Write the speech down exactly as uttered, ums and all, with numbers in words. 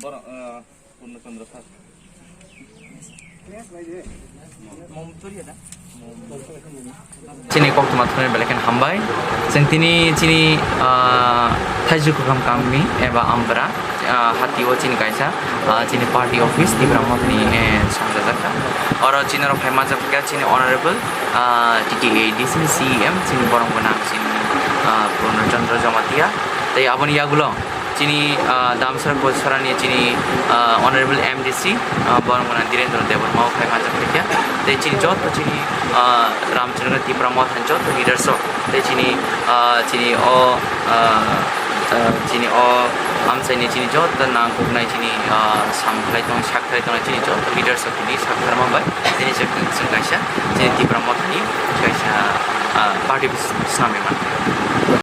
Borok, eh, Purno Chandra Sar. Chini koktwma thani belai kheno hambai. Chwng tini chini, ah, Thaiju Kwkham Kami eba Ambra, ah, hati o chini kaisa, ah, chini party office Tipra Mothani, eh, songchajak kha. Oro chini rok phai manjak kha chini honorable, ah, T T A D C, C E M, chini borok gwnang chini, ah, Purno Chandra Jamatia. Tei aboni yagulo chini, ah, Damsar Kochorani chini, ah, Honorable M D C, ah, borok gwnang Dhirendra Debbarma o phai manjak kha. Tei chini joto chini, ah, Ramchandra Tipra Mothani joto leaders rok. Tei chini, ah, chini o, ah, ah, chini o amchaini chini joto nangkuknai chini, ah, samkhlai tong, saktharwi tongnai chini joto leaders rok tini saktharma bai. Tini chwng, chwng kaisa chini Tipra Mothani kaisa, ah, party office swnamwi mankha.